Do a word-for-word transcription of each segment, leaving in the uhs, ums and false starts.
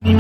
Sa w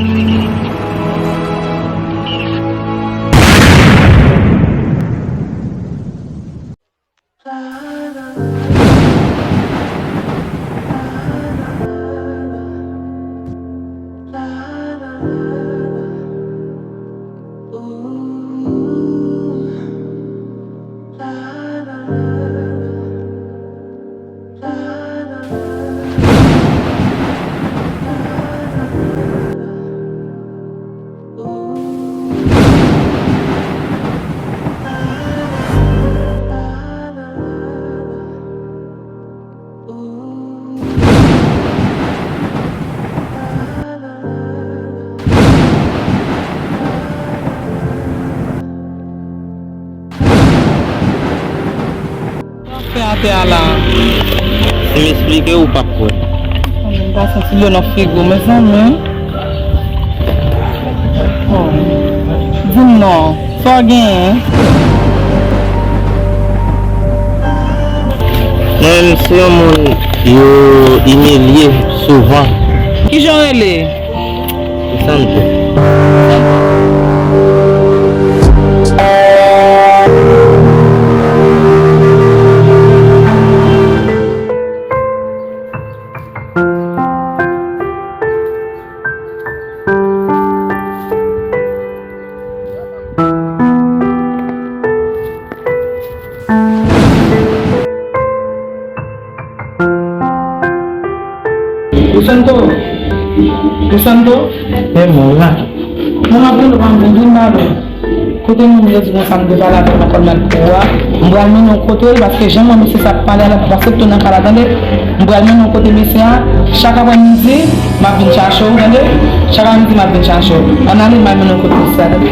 ap fè atè a la? Si m esplike w, ou p ap kwè. Mezanmi, m ta santi dlo nan figi w, mezanmi. Oh. Di m non, sa w genyen? Mwen menm se yon moun yo imilye souvan. Kijan w rele? Santo. Crisanto! Crisanto! Men mwen la. Mwen ap rele w pa m vin, vin ba nou. Kote moun yo di konsa m te pale avè l nan kòm nan pou a. M pral mennen w kote l, paske jan mwen misye sa ap pale a la, m pase tou nan kay la, tande. M pral mennen w kote mesye a. Chak aprèmidi, m ap vin chache w, tande. Chak aprèmidi, m ap vin chache w. Ann ale, m al mennen w kote mesye a, tande.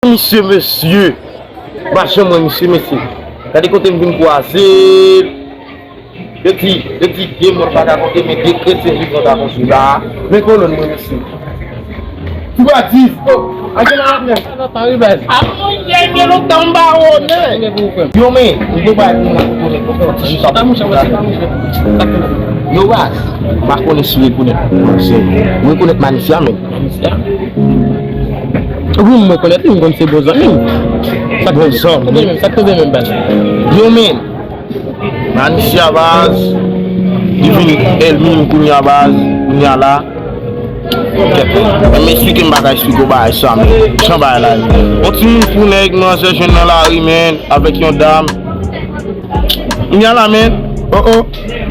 Misye, mesye, machan mwen, misye, mesye. Gade kote m vin kwaze. Yo di, yo di de moun pa ka konte, men de kretyen vivan ka konte la. Men kolòn mwen, mesye. Ou pa di. Oh, anke nan ap nèf. Sa pa wi baz. Ap mwen gen gen lontan m ba wonnen. Yo men, m go bay moun nan konnen. Ti jis ap. Yo baz, m pa konnen si w rekonèt. Ou rekonèt Manisia men. Wi, m rekonèt li, m konn se bon zanmi m. Bon zanmi. Sa k rive menm baz? Yo men, Manisia baz, li vin ènmi m kounye a baz, kounye a la. Kèt, men m esplike m pa ka esplike w bagay sa men. Jan bagay la ye. Yon timoun fou nèg manzè jwenn nan lari men, avèk yon dam. Kounye a la men, oh oh.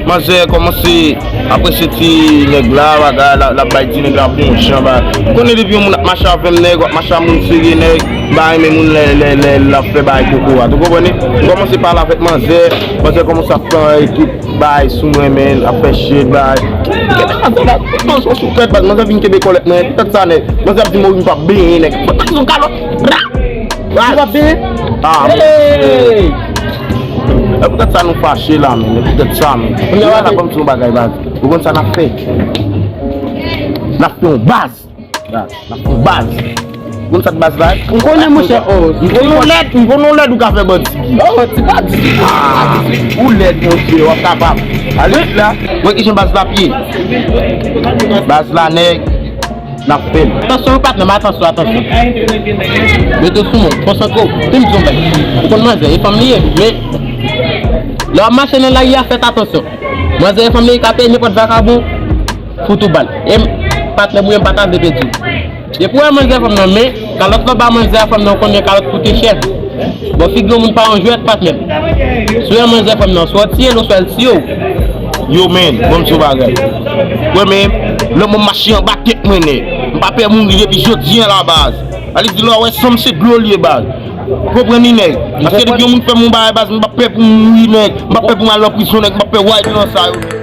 Manzè kòmanse apresye ti nèg la, bagay la, l ap bay ti nèg la bon jan, bagay. Ou konnen depi yon moun ap mache avè m, nèg, w ap mache a moun serye, nèg, m pa renmen moun lè, lè, lè l ap fè bagay kokorat. Ou konprann? M kòmanse pale avèk manzè, manzè kòmanse ap pran ekip bagay sou mwen, men, ap fè shit, bagay. Kenbe manzè la, tout manzè sou tèt, baz, manzè vin kenbe kòlèt mwen, poutèt sa, nèg. Manzè ap di m, wi, m p ap benyen, nèg. Mwen pa bezwen kalòt. Ou p ap benyen? Ah, hey! E poutèt sa nou fache la, men. E poutèt sa, men. Kounye a, la ban m di yon bagay, baz. Ou konn sa n ap fè? N ap fè yon baz. N ap fè yon baz. Ou konn sa k baz la? M konnen, monchè, oh. M konn yon lèd, m konn yon lèd ou ka fè bandi. Oh, ti bandi. Ah, ou lèd, monchè, w ap kapab. Ale la. Wè kijan baz la ap ye. Baz la, nèg. N ap fè l. Atansyon wi patnè m, atansyon, atansyon. Mete w sou mwen, konsantre w. Te m di w men. Ou konn manzè, e fanm li ye, men lè w ap mache nan lari a, fèt atansyon. Manzè e fanm li ka peye nenpòt vakabon, fout ou bal. E m, patnè m, wi, m pa ta vle pèdi w. Depi w wè manzè fanm nan, men kalòt lè w ba manzè a fanm nan, ou konnen kalòt koute chè. Bon, figi yon moun pa yon jwèt, patnè m. Swa manzè fanm nan, swa w tiye l, oswa l tiye w. Yo, men, ban m di w bagay. Wè, men, lè mwen mache anba tèt mwen, nèg. M pa pè mouri depi jodi a la, baz. Ale di lè w wè san m se dlo l ye, baz. Konprann li, nèg. Paske depi yon moun fè m yon bagay, baz, m pa pè pou m mouri, nèg. M pa pè pou m al nan prizon, nèg. M pa pè wayt nan sa yo, nèg.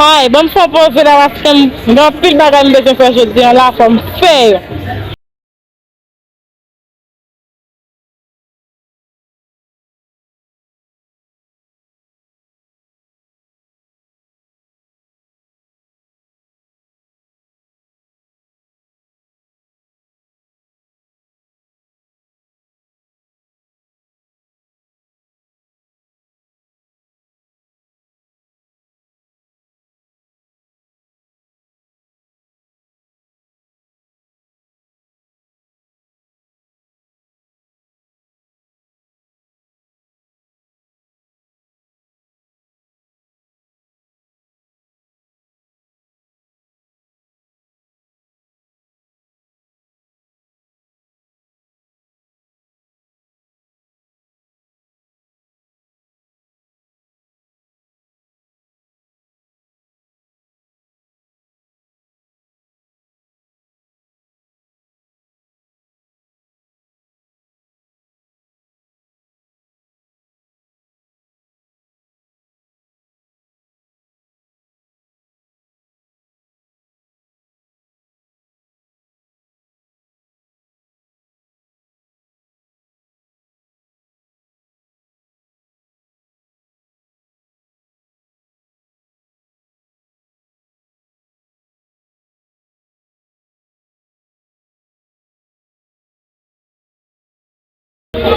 Ay, ban m fè yon poze la paske m gen anpil bagay m bezwen fè jodi a la, fò m fè yo.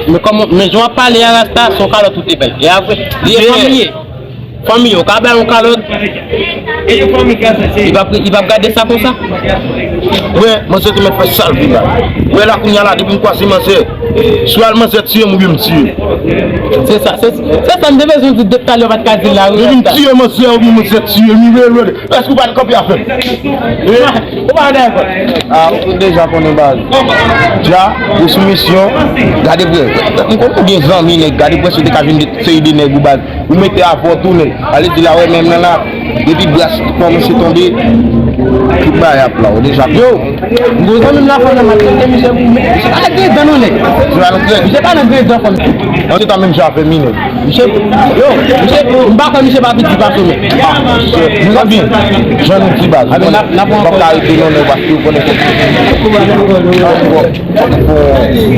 Men kòman, men jan w ap pale a, Rasta, se yon kalòt ou te bay. E apre, li e fanmi ye. Fanmi yo, ka bay yon kalòt. Li p ap, li p ap gade sa konsa. Wè, manzè te mèt fè sa l vle la. Wè la kounye a la, depi m kwaze manzè, swa l manzè tiye m oubyen m tiye. Se sa, se, se sa m te bezwen di depi talè, w pa t ka di l la, wi. Depi m tiye manzè oubyen manzè tiye m, li rele. Èske w pa t kanpe avè m? Ou pa dakò? Ah, ou deja konnen baz. Dja, ou sou misyon. Gade vre. M konn ou gen zanmi, nèg. Gade vre, si w te ka jwenn de seri de nèg ou baz. Ou mete avè w tou, nèg. Ale di la, wè, menm nan la. Depi bras kòmanse tonbe. Tout bagay ap la, ou deja. Yo, m gon zanmi m la fè nan match, misye, misye pa nan gredan non, nèg. Misye pa nan gredan, fanm. Antretan, menm jan afè minè. Misye, yo, misye, m pa kwè misye pa pi di pase w, men. Ah, misye, nou ap byen. Jan nou di baz, ou konnen, n ap ka rete non, non, paske ou konnen se bon,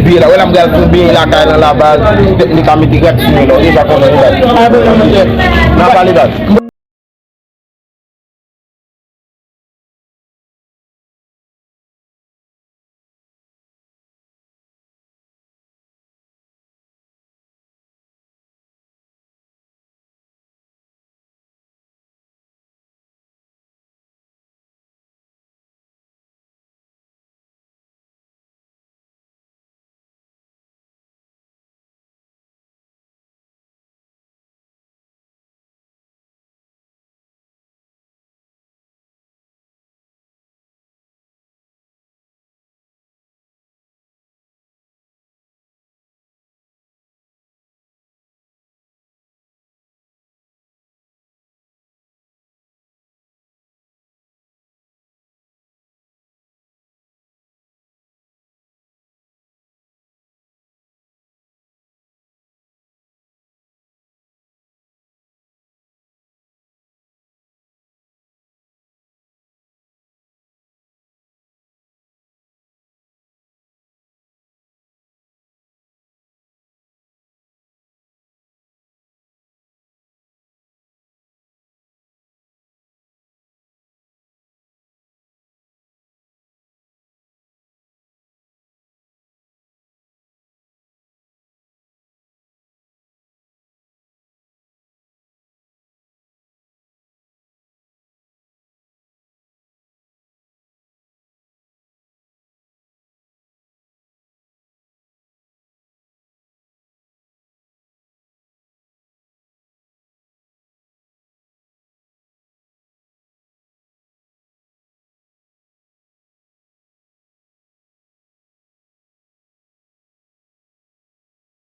byen la, wè la m pral fè yon byen lakay lan la baz, tèt li ka mete grèt sou mwen la, ou deja konnen baz. N ap pale baz.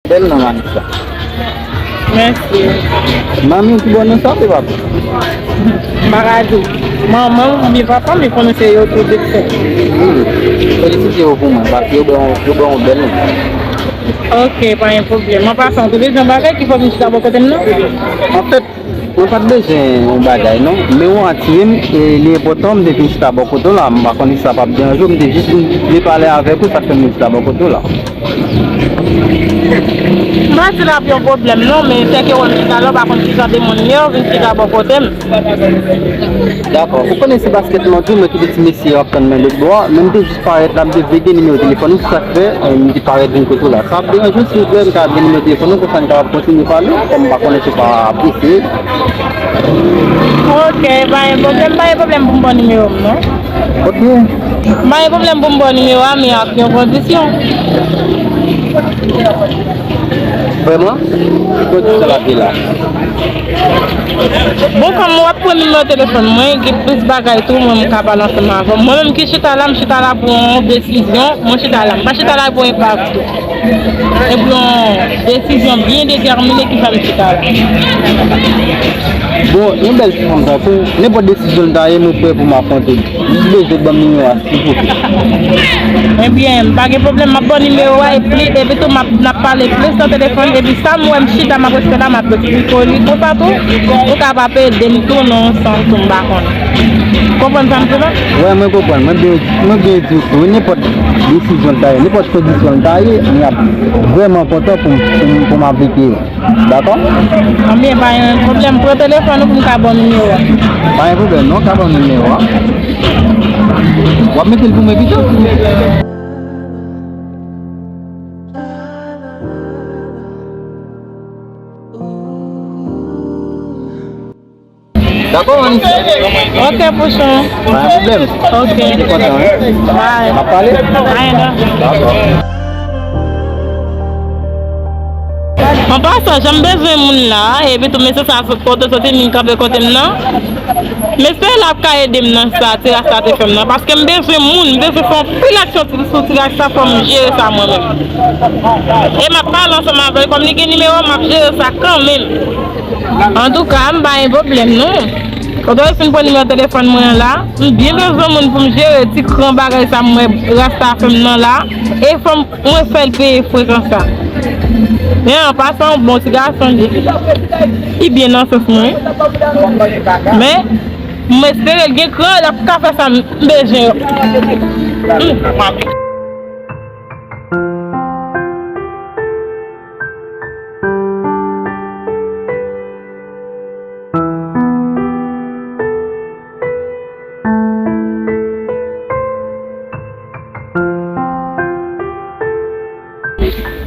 Bèl non, Vanessa. Mèsi. Manmi w ki ba w non sa, se papa? M pa ka di w. Manman m oubyen papa m, men konnen se yo tou de fè. Hmm. Felisite yo pou mwen, paske yo ba w, yo ba w bèl non. Ok, pa gen pwoblèm. An pasan, ou te bezwen bagay ki fè w vin chita bò kote m nan? Anfèt, mwen pa t bezwen yon bagay, non. Men ou atire m, e li enpòtan, m te vin chita bò kote w la. M pa konnen si sa p ap deranje w, m te jis vin, vin pale avèk ou, sa k fè m vin chita bò kote w la. M pa di l ap yon pwoblèm, non, men sèke w wè m chita la, w pa konn ki jan de moun m ye, w vin chita bò kote m. Dakò. Ou konnen se baskèt m ap jwe, mwen kite ti mesye yo ap tann mwen lòt bò a, men m te jis parèt la, m te vle gen nimewo telefòn ou, se sa k fè, eh, m te parèt vin kote w la. Sa ap deranje w, silvouplè, m ka ap gen nimewo telefòn ou, konsa n kapab kontinye pale, kòm m pa konnen si w pa apresye. Ok, pa gen pwoblèm, pa gen pwoblèm pou m ba w nimewo m, non. Ok. M pa gen pwoblèm pou m ba w nimewo a, men ak yon kondisyon. Vrèman? Ki kondisyon l ap ye la? Bon, kòm w ap pran nimewo telefòn mwen, gen plis bagay tou, mwen, m ka pale ansanm avè w. Mwen menm ki chita la, m chita la pou yon desizyon, mwen chita la. M pa chita la pou yon pati. E pou yon desizyon byen detèmine ki fè m chita la. Bon, yon bèl ti fanm tankou w, nenpòt desizyon l ta ye, mwen prè pou m afwonte l. M bezwen ban m nimewo a, silvouplè. Ebyen, m pa gen pwoblèm, m ap ba w nimewo a, epi, epi tou, m ap, n ap pale plis nan telefòn, epi sa m wè m chita, m ap esplike la, m ap esplike w li konsa tou, ou kapab ede m tou nan yon sans tou, m pa konnen. Konprann sa m di w la? Wè, mwen konprann, mwen byen, mwen byen di w tou, nenpòt desizyon l ta ye, nenpòt kondisyon l ta ye, m ap vrèman kontan pou m, pou m, pou m aplike yo. Dakò? Anben, pa gen pwoblèm. Pran telefòn ou pou m ka ba w nimewo a. Pa gen pwoblèm, non, ka ba m nimewo a. W ap mete l pou mwen pito? Dakò, Vanessa? Ok, pouchon. Pa gen pwoblèm. Ok. Mwen kontan, wi. Bye. N ap pale? Bye, non. Dakò. An pasan, jan m bezwen moun la, epi tou mesye sa sot kote soti, vin kanpe kote m nan. M espere l ap ka ede m nan sa, ti ras la te fè m nan. Paske m bezwen moun, m bezwen fè anpil aksyon sou, sou ti ras la, fò m jere sa mwen menm. E m ap pale ansanm avè l, kòm li gen nimewo m, m ap jere sa kanmenm. Antouka, m pa gen pwoblèm, non. Kote w fin pran nimewo telefòn mwen an la? M byen bezwen moun pou m jere ti kran bagay sa m wè rasta fè m nan la. E fò m mwen fè l peye frekan sa. Men an pasan, yon bon ti gason li. Li byen nan sans mwen. Men, m espere l gen kran, l ap ka fè sa m bezwen yo. Hmm.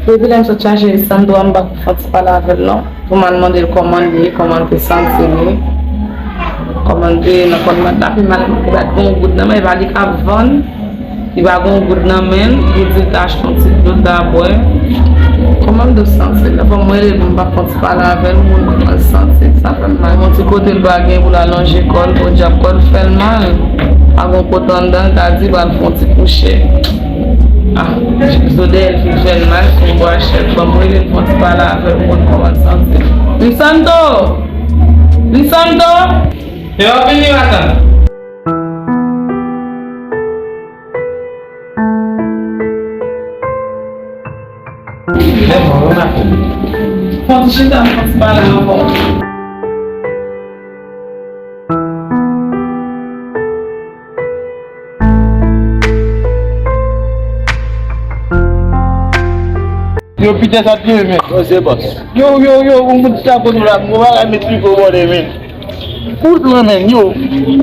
Depi lè m sot chache Lisandro a, m pa fè ti pale avè l non. Pou m al mande l kòman l ye, kòman l te santi li, kòman l te ye nan kò l. Mwen t ap mal, li pa t gen yon goud nan men, e pa li k ap vann. Li pa gen yon goud nan men l, li di l ta achte yon ti dlo ta bwè. Kòman l dwe santi l? Fò m rele l pou m pa fè yon ti pale avè l, moun kòman l santi l. Sa fè m mal. Yon ti kote l pa gen pou l al lonje kò l, podyab kò l fè l mal. Pa gen yon kote anndan l ta di l pral fè yon ti kouche. Ah, zo dèyè l fin fè l mal, se yon bwa chèt. Fò m rele l fè yon ti pale avè l pou m konn kòman l santi l. Lisandro! Lisandro! E w ap vini, matant? Fè mwen remake. Fò ti chita, fò ti pale ankò. Yo, pita sa te men. Yo, se bòs. Yo, yo, yo, ou moun sa kote la, mwen pa ka met piko bòde men. Kout lan men, yo.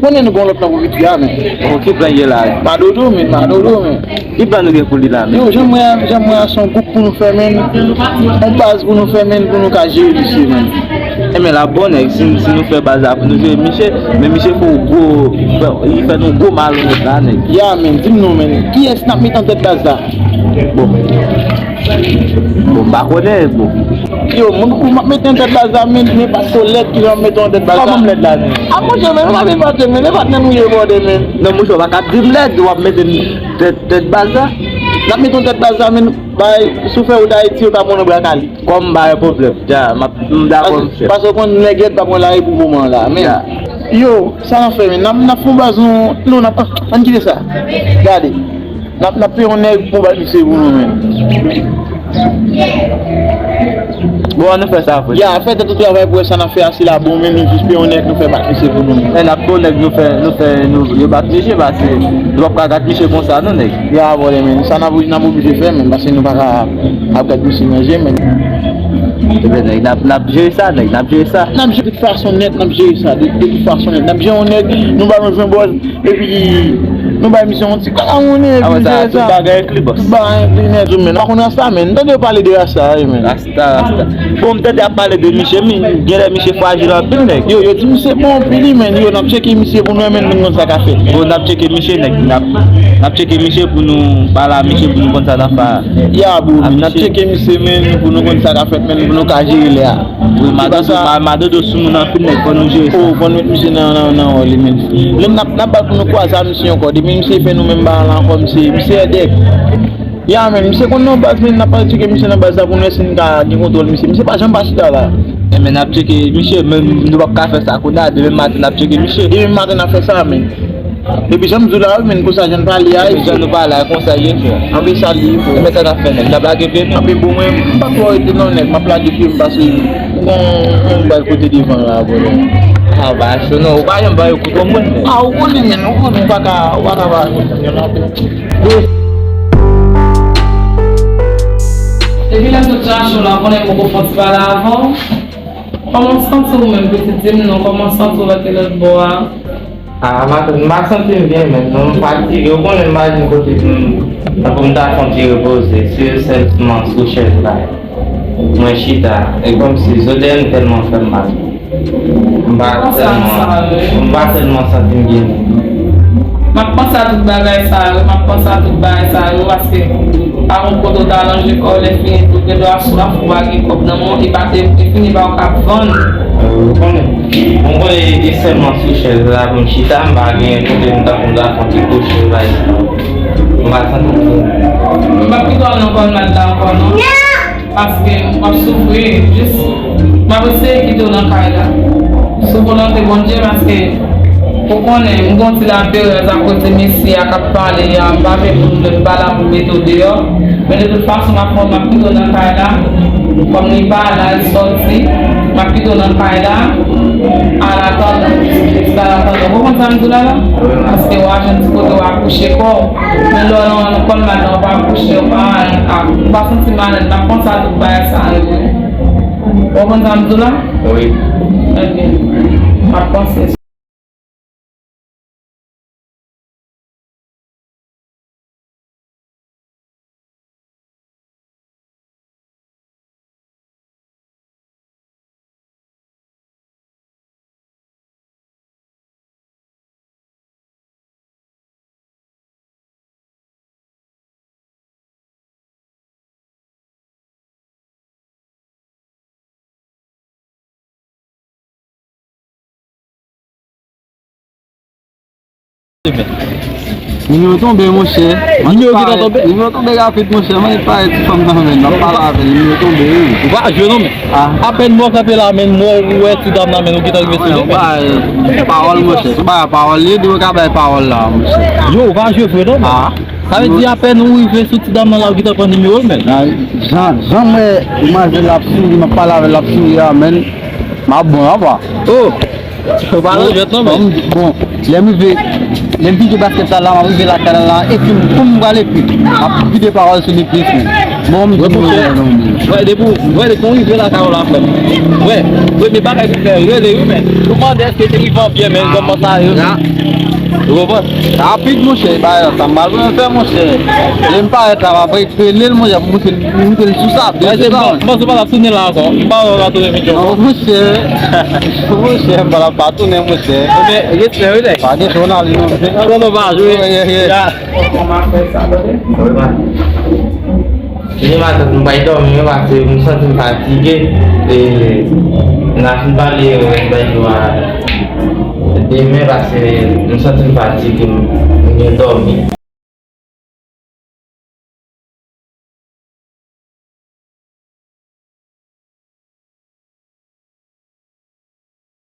Konnen nou gon lòt nan pou piti a men. Bon, ki plan ye la? Madodo men, madodo men. Ki plan nou gen pou li la men? Yo, jan mwen, jan mwen a se yon gwoup pou nou fè men. Yon baz pou nou fè men, pou nou ka jere misye men. E men la bon nèg, si, si nou fè baz la pou nou jere misye, men misye fè yon gwo, fè, li fè nou gwo malonèt la nèg. Ya men, di m non men, kiyès n ap met an tèt baz la? Bon. Bon, m pa konnen, bon. Yo, mwen, mwen m ap mete an tèt baz la, men, men pa tro lèd ki jan m mete an tèt baz la. Kòman m lèd la, men? A, monchè, men, nou pa vin pate, men, men patnè nou ye bòde, men. Non, monchè, w pa ka di m lèd, w ap mete m tèt, tèt baz la. N ap mete an tèt baz la, men, bay, si w fè wout Ayiti, yo ka pran w nan bra kale. Kòm m pa gen pwoblèm, dja, m ap, m dakò, monchè. Paske, paske w konn nèg lèd pa pran lari pou moman la, men. Yo, sa n ap fè, men? N ap, n ap fè yon baz, nou, nou, n ap, ann kite sa. Gade. N ap, n ap peye yon nèg pou bat misye pou nou menm. Bon, ann nou fè sa vre. Ya, fè tèt ou travay pou wè sa n ap fè a, si la bon menm, nou jis peye yon nèg, nou fè bat misye pou nou menm. E n ap peye yon nèg, nou fè, nou fè, nou, yo bat misye, paske nou p ap ka bat misye konsa, non, nèg. Ya, bon, men, sa n ap, n ap oblije fè, men, paske nou pa ka ap bat misye nan je, men. Ebyen, nèg, n ap, n ap jere sa, nèg, n ap jere sa. N ap jere tout fason nèt, n ap jere sa, de, de tout fason nèt. N ap jere yon nèg, nou ba nou jwenn bòz. Epi, nou bay misye yon ti kaka monnen, epi nou jere sa. Tout bagay enkli, bòs. Tout bagay enkli nèt, men. Nou pa konn rasta, men. Nou tande yo pale de rasta, wi, men. Rasta, rasta. Bon, m tande y ap pale de misye, men genlè misye frajil anpil, nèg. Yo, yo di misye bon anpil, wi, men. Yo, n ap tcheke misye pou nou, men, nou konn sa k ap fèt, men. Bon, n ap tcheke misye, nèg. N ap, n ap tcheke misye pou nou pale a misye, pou nou konn sa n ap fè. Ya, bro, men. N ap tcheke misye, men, pou nou konn sa k ap fèt, men, pou nou ka jere lè a. Wi, madodo, ma-, madodo sou moun anpil nèg, fò nou jere sa. Oh, fò nou met misye nan, nan, nan wòl li, men. Lè n ap, n ap bat pou nou kwaze a misye ankò. Depi misye fè nou menm bagay la ankò, misye, misye èdèk. Ya, men, misye konn nan baz, men, n ap al tcheke misye nan baz la pou nou wè si n ka gen kontwòl misye. Misye pa janm pa chita la. Enben, n ap tcheke misye, men nou p ap ka fè sa kounye a, demen maten n ap tcheke misye. Demen maten n ap fè sa, men. Epi jan m di w la, wi, men, konsa jan n pale a, jan nou pale a, konsa ye, frè. Anpil sa li ye, frè. Men sa n ap fè, nèg, n ap lage pye nou. Anpil bon, mwen, m pa twò rete non, nèg, m ap lage pye m, paske m gon, gon bal kote devan la, bro. A, ba, se non, ou pa janm ba yo kout omwen, nèg. A, ou konnen, men, ou konnen, ou pa ka, ou pa ka ba yo kout omwen, non. Depi lè m sot chache w la, ou konnen m poko fè ti pale avè w. Kòman w santi w menm, pitit? Di m non, kòman w santi w lòt, lòt bò a? Ah, matant, m pa santi m byen menm non, m fatige. Ou konnen m pa jwenn kote pou m, pou m ta fè yon ti repoze. Se sèlman sou chèz la mwen chita. E kòmsi zo dèyè m tèlman fè m mal. M pa tèlman, m pa tèlman santi m byen menm. M ap panse a tout bagay sa yo, m ap panse a tout bagay sa yo, paske pa gon kote w ta ranje kò w, lè fini tou, gen dwa swaf, ou pa gen kòb nan men w, e pa te, e fini pa w k ap vann. Ou konnen, mwen konnen e sèlman sou chèz la pou m chita, m pa gen kote m ta pou m ta fè yon ti kouche, bay. M pa santi m byen. M p ap kite w al nan kòlmad la ankò, non. Paske w ap soufri, jis, m ap eseye kite w nan kay la. Sou volonte Bondye, paske Ou konnen, m gon ti laperèz akoz de mesye a k ap pale a, m pa vle pou m pa la pou m mete w deyò. Men de tout fason, m ap, m ap kite w nan kay la. Kòm li pa la, l sòti, m ap kite w nan kay la. Alatandan, jiskalatandan. Ou konprann sa m di w la la? Paske w a jwenn ti kote w a kouche kò w. Men lè w nan kòn la, w pa kouche, w pa al, a, ou pa santi malèz, m ap panse a tout bagay sa yo wi. Ou konprann sa m di w la? Wi. Ebyen, m ap panse. Nimewo tonbe, monchè. Nimewo ki ta tonbe? Nimewo tonbe rapid, monchè. Mwen pa ti fanm nan men, nan pale avè l. Nimewo tonbe, wi. Ou pa jwe non, men. Ah. Apèn mwen kanpe la, men mwen wè ti dam nan, men ou gentan rive sou li, men. Ba, pawòl, monchè. Se ba pawòl, li di ou ka bay pawòl la, monchè. Yo, ou pa jwe vre non, men. Ah. Sa vle di apèn ou rive sou ti dam nan la, ou gentan pran nimewo l, men. Ah, jan, jan mwen imajine l ap souri, mwen pale avè l, l ap souri a, men. M ap bon, apa. Oh! Ou pa nan jwèt non, men. Bon, lè m rive, lè m fin jwe baskèt la, la, m ap rive lakay la, la, epi m, pou m pral epi, m ap vide pawòl sou li plis, men. Bon, m di, wè, depi, wè, depi w rive lakay ou la, frè m. Wè, premye bagay pou fè, rele, wi, men. Ou mande èske te rive an byen, men, kòman sa ye. Ou konprann? Rapid, monchè, bagay la, sa m pral fè, monchè. Lè m parèt la, m ap rele l, monchè, pou m montre l sou sa, byen sou sa. Mwen se pa la tounen la ankò. M pa wè w va tounen videyo. Non, monchè. Monchè, m pa la pa tounen, monchè. Ebyen, respè, wi, nèg. Pa gen jounal, non. Konnen w pa jwe. Yeah, yeah. Wi, man. Fini matant, m pral dòmi, wi, paske m santi m fatige. E, n a fin pale, wi, bay dwa demen, paske m santi m fatige, m, m gen dòmi.